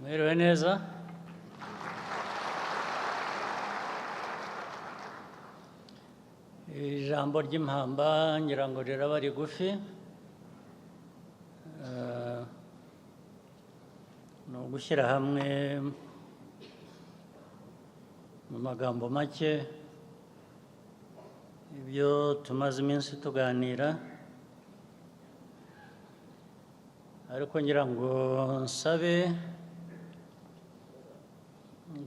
Mwiriwe neza. Ijambo ry'impamba ngira ngo riraba rigufi. Ni ugushyira hamwe mu magambo make ibyo tumaze iminsi tuganira, ariko ngira ngo nsabe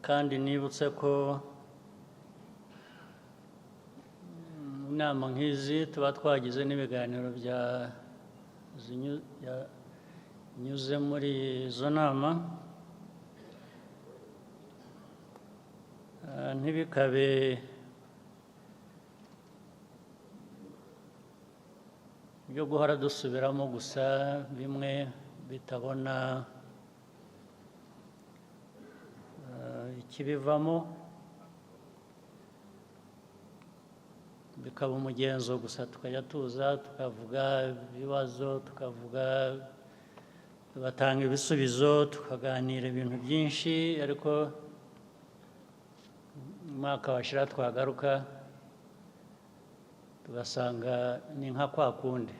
kandi nibutse ko inama nk'izi tuba twagize n'ibiganiro byanyuze muri izo nama, ntibikabe byo guhora dusubiramo gusa bimwe bitabona ikibivamo, bikaba umugenzo gusa, tukajya tuza tukavuga ibibazo, tukavuga, tugatanga ibisubizo, tukaganira ibintu byinshi, ariko umwaka washira twagaruka tugasanga ni nka kwa kundi.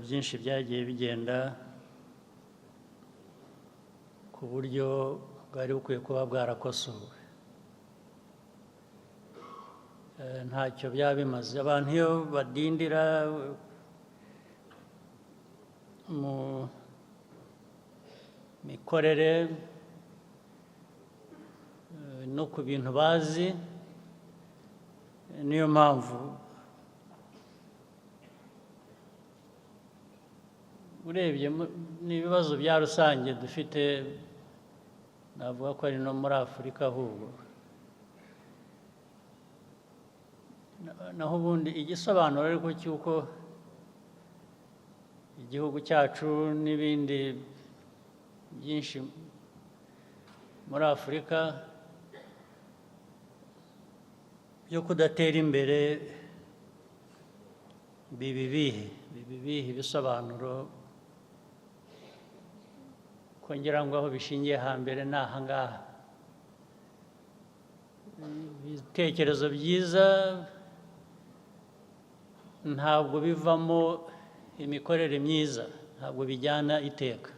Byinshi byagiye bigenda ku buryo bwari bukwiye kuba bwarakosowe. Ntacyo byaba bimaze. Abantu iyo badindira mu mikorere no ku bintu bazi, niyo mpamvu urebye n'ibibazo bya rusange dufite, navuga ko ari no muri Afurika ahubwo. Naho ubundi igisobanuro ariko cy'uko igihugu cyacu n'ibindi byinshi muri Afurika byo kudatera imbere biba ibihe? Biba ibihe ibisobanuro ko ngira ngo aho bishingiye hambere ni aha ngaha. Ibitekerezo byiza ntabwo bivamo imikorere myiza, ntabwo bijyana iteka.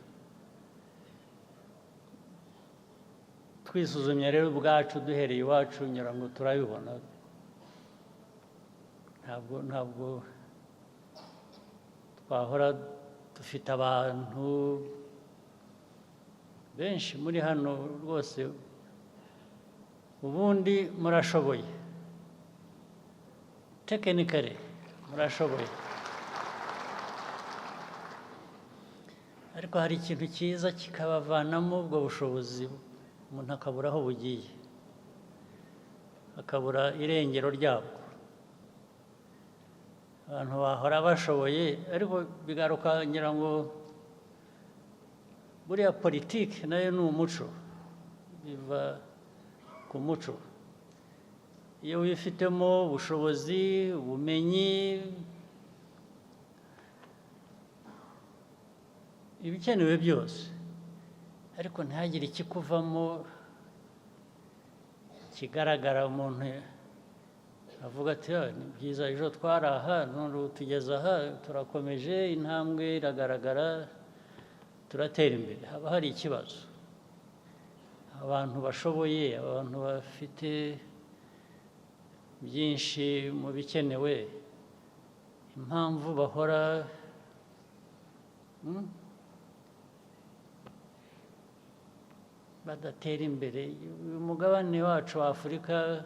Twisuzumye rero ubwacu duhereye iwacu, ngira ngo turabibona. Ntabwo twahora dufite abantu benshi muri hano rwose, ubundi murashoboye, tekinikare murashoboye, ariko hari ikintu cyiza kikabavanamo ubwo bushobozi, umuntu akabura aho bugiye, akabura irengero ryabwo. Abantu bahora bashoboye, ariko bigaruka ngira ngo buriya politiki nayo ni umuco, biva ku muco. Iyo wifitemo ubushobozi, ubumenyi, ibikenewe byose, ariko ntihagire ikikuvamo kigaragara, umuntu avuga ati ni byiza, ejo twari aha, none ubu tugeze aha, turakomeje, intambwe iragaragara, turatera imbere. Haba hari ikibazo. Abantu bashoboye, abantu bafite byinshi mu bikenewe, impamvu bahora badatera imbere. Uyu mugabane wacu wa Afurika,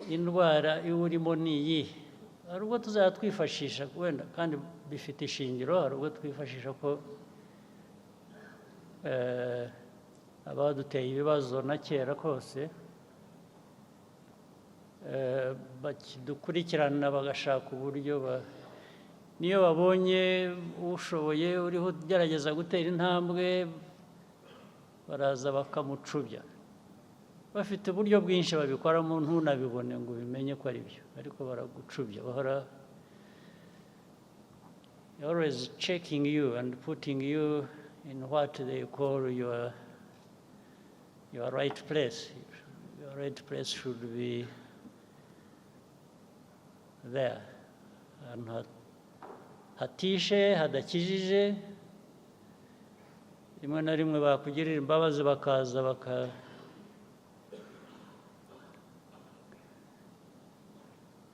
indwara iwurimo ni iyihe? Hari ubwo tuzajya twifashisha wenda, kandi bifite ishingiro, hari ubwo twifashisha ko abaduteye ibibazo na kera kose bakidukurikirana, bagashaka uburyo niyo babonye ushoboye uriho ugerageza gutera intambwe, baraza bakamucubya. Bafite uburyo bwinshi babikoramo, ntunabibone ngo ubimenye ko ari byo, ariko baragucubya bahora. Always checking you and putting you in what they call your right place. Your right place should be there. Ahantu hatishe, hadakijije, rimwe na rimwe bakugirira imbabazi bakaza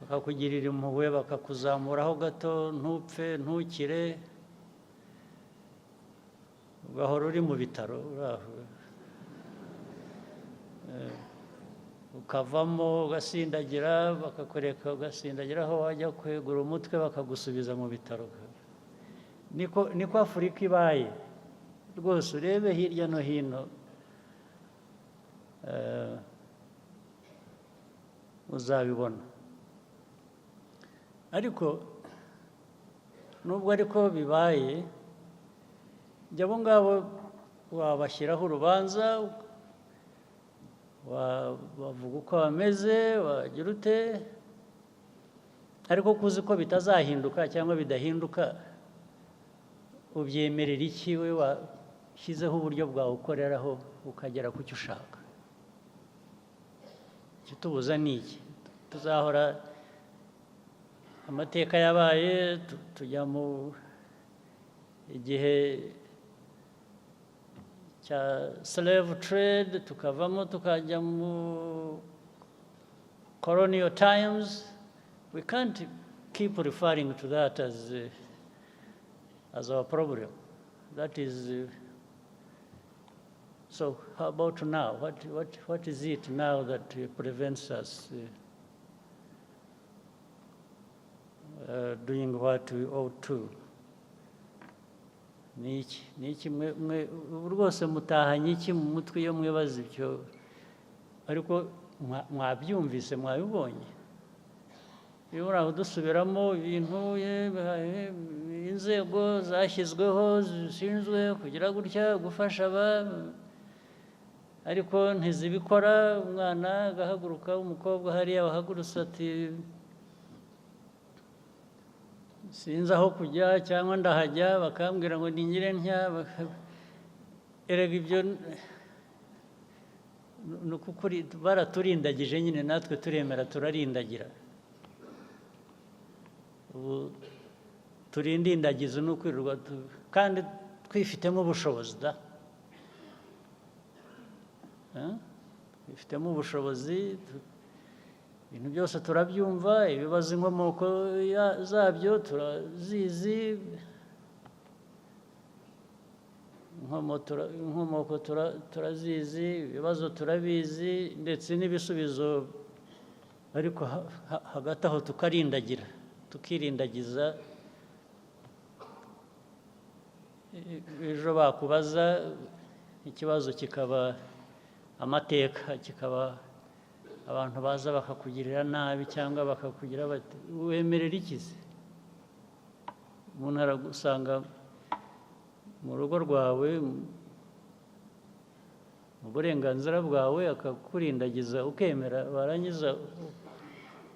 bakakugirira impuhwe, bakakuzamuraho gato, ntupfe, ntukire, ugahora uri mu bitaro, ukavamo ugasindagira, bakakwereka ugasindagira aho wajya kwegura umutwe bakagusubiza mu bitaro. Niko Afurika ibaye rwose, urebe hirya no hino uzabibona. Ariko nubwo ariko bibaye, jya abo ngabo wabashyiraho urubanza, bavuga uko bameze, wagira ute, ariko kuzi ko bitazahinduka cyangwa bidahinduka, ubyemerera iki we washyizeho uburyo bwawe ukoreraho ukagera ku cyo ushaka? Ikitubuza ni iki? Tuzahora amateka yabaye, tujya mu igihe cya slave trade, tukavamo tukajya mu colonial times. We can't keep referring to that as our problem. That is, so how about now? What is it now that prevents us doing what we ought to? Niki mwe rwose mutahanye iki mu mutwe iyo mwibaza ibyo? Ariko mwabyumvise, mwabibonye. Iyo uraho dusubiramo ibintu, inzego zashyizweho zishinzwe kugira gutya, gufasha aba, ariko ntizibikora. Umwana agahaguruka, umukobwa hariya wahagurutse ati sinzi aho kujya cyangwa ndahajya, bakambwira ngo ningire ntya. Erega ibyo ni ukuri, baraturindagije nyine, natwe turemera turarindagira. Ubu turindindagiza ni ukwirirwa, kandi twifitemo ubushobozi da, twifitemo ubushobozi, ibintu byose turabyumva, ibibazo inkomoko zabyo turazizi, inkomoko turazizi, ibibazo turabizi, ndetse n'ibisubizo, ariko hagati aho tukarindagira, tukirindagiza. Ejo bakubaza ikibazo kikaba amateka, kikaba abantu baza bakakugirira nabi cyangwa bakakugira bati wemerera iki se? Umuntu aragusanga mu rugo rwawe, mu burenganzira bwawe, akakurindagiza ukemera, warangiza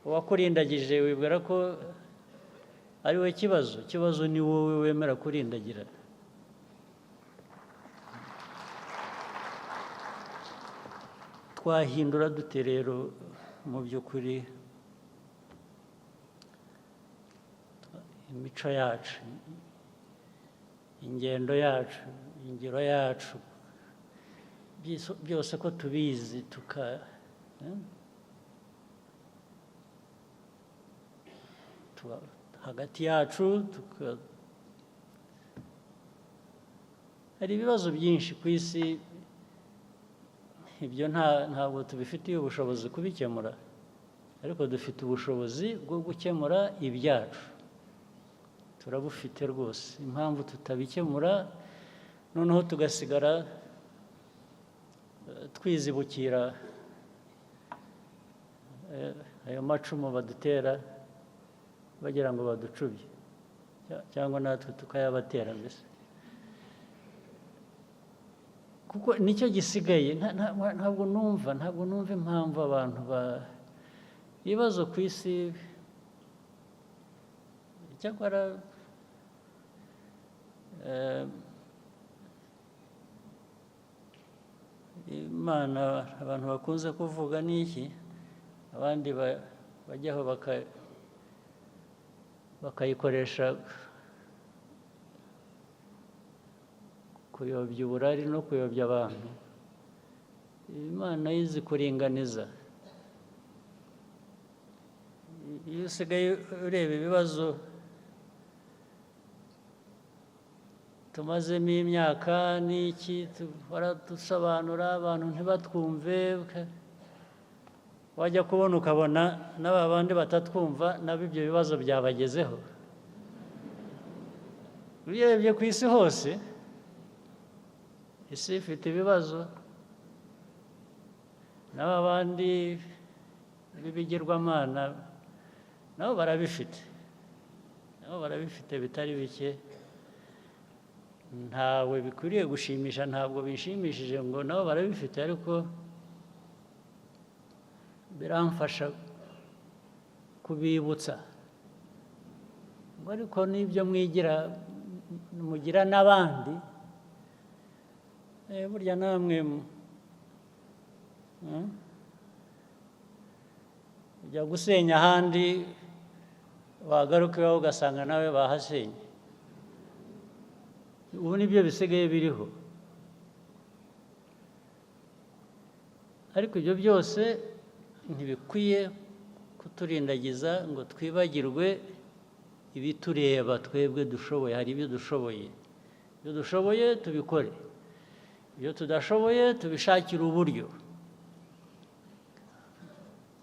uwakurindagije wibwira ko ari we kibazo. Ikibazo ni wowe wemera kurindagira. Twahindura dute rero mu by'ukuri imico yacu, ingendo yacu, ingiro yacu, byose ko tubizi, tuka hagati yacu hari ibibazo byinshi ku isi, ibyo ntabwo tubifitiye ubushobozi kubikemura, ariko dufite ubushobozi bwo gukemura ibyacu, turabufite rwose. Impamvu tutabikemura noneho tugasigara twizibukira ayo macumu badutera bagira ngo baducubye, cyangwa natwe tukayabatera mbese, kuko nicyo gisigaye. Ntabwo numva impamvu abantu ibibazo ku isi. Icyakora Imana abantu bakunze kuvuga ni iki, abandi bajyaho bakayikoresha kuyobya uburari no kuyobya abantu. Imana yizi kuringaniza. Iyo usigaye ureba ibibazo tumazemo imyaka n'iki, dusobanura abantu ntibatwumve, wajya kubona ukabona n'aba bandi batatwumva nabo ibyo bibazo byabagezeho. Urebye ku isi hose, isi ifite ibibazo, n'aba bandi b'ibigirwamana nabo barabifite, nabo barabifite bitari bike. Ntawe bikwiriye gushimisha, ntabwo bishimishije ngo nabo barabifite, ariko biramfasha kubibutsa ngo ariko n'ibyo mwigira mugira n'abandi, burya namwe ujya gusenya ahandi, wagaruka iwawe ugasanga nawe bahasenye. Ubu nibyo bisigaye biriho. Ariko ibyo byose ntibikwiye kuturindagiza ngo twibagirwe ibitureba twebwe dushoboye. Hari ibyo dushoboye, ibyo dushoboye tubikore, ibyo tudashoboye tubishakire uburyo,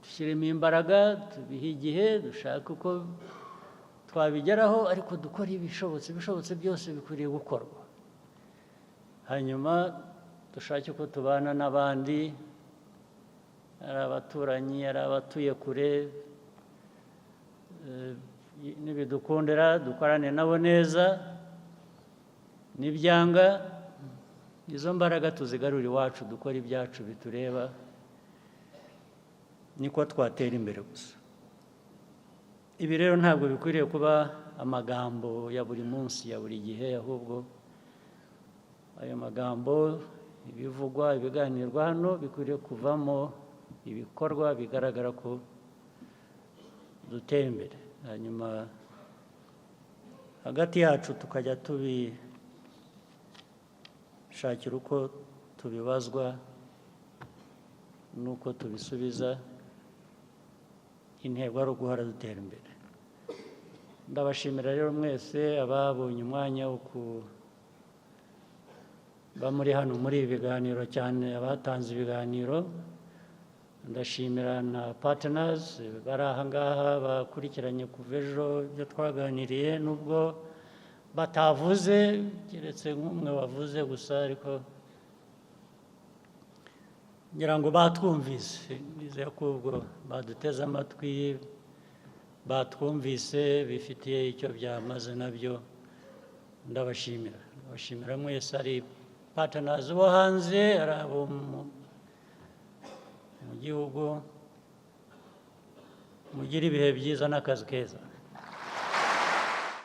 dushyiremo imbaraga, tubihe igihe, dushake uko twabigeraho, ariko dukore ibishobotse. Ibishobotse byose bikwiriye gukorwa, hanyuma dushake uko tubana n'abandi, ari abaturanyi, ari abatuye kure, nibidukundira dukorane nabo neza, nibyanga izo mbaraga tuzigarure iwacu, dukore ibyacu bitureba, niko twatera imbere gusa. Ibi rero ntabwo bikwiriye kuba amagambo ya buri munsi, ya buri gihe, ahubwo ayo magambo, ibivugwa, ibiganirwa hano bikwiriye kuvamo ibikorwa bigaragara ko dutera imbere. Hanyuma hagati yacu tukajya tubishakira uko tubibazwa n'uko tubisubiza, intego ari uguhora dutera imbere. Ndabashimira rero mwese ababonye umwanya wo kuba muri hano muri ibi biganiro, cyane abatanze ibiganiro. Ndashimira na partners bari aha ngaha bakurikiranye kuva ejo ibyo twaganiriye, nubwo batavuze, keretse nk'umwe wavuze gusa, ariko ngira ngo batwumvise. Nizeye ko ubwo baduteze amatwi, batwumvise, bifitiye icyo byamaze nabyo. Ndabashimira, ndabashimira mwese, ari partners bo hanze, ari abo mu gihugu. Mugire ibihe byiza n'akazi keza.